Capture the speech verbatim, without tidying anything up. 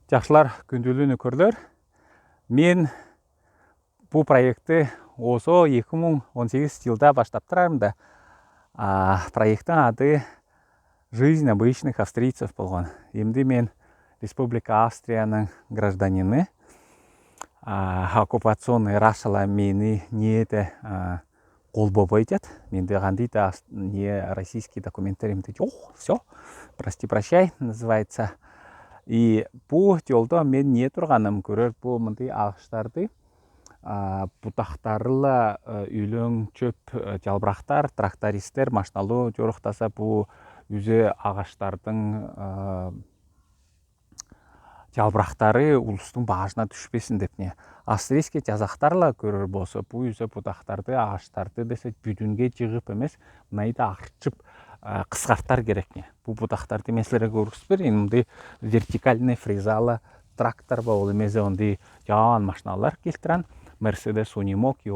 Чаршылар, күндүлү нөкерлер. Мен бу проектти озо эки муң он сегиз йылда баштаптырармын да. А, проекттиң ады «Жизнь обычных австрийцев» болган. Эмди мен Республика Австрияның гражданины. А, оккупационный Рашала мени ниэде, а, колбобойдят. Менде кандый да ас-, не российский документтер эмди. Ох, всё. Прости, прощай, называется. И бу тёлдо мен не турганым көрер, бу мындый агаштарды, а, будактарла, э, үлен чөп, э, жалбырактар, трактористтер машиналуу жорухтаса, бу үзе агаштардын, э, жалбырактары улустун бажына түшпесин деп не. Австрийский жазактарла көрер болса, бу үзе будактарды, агаштарды десе, бүдүнге жыгып эмес, мынайды арчып, э, кыскартар керек не. Бу будактарды мен силерге көргүзүп берейин. Мындай вертикальный фрезала трактор ба, ол эмесе ондай жаан машиналар келтирген. Мерседес Унимог,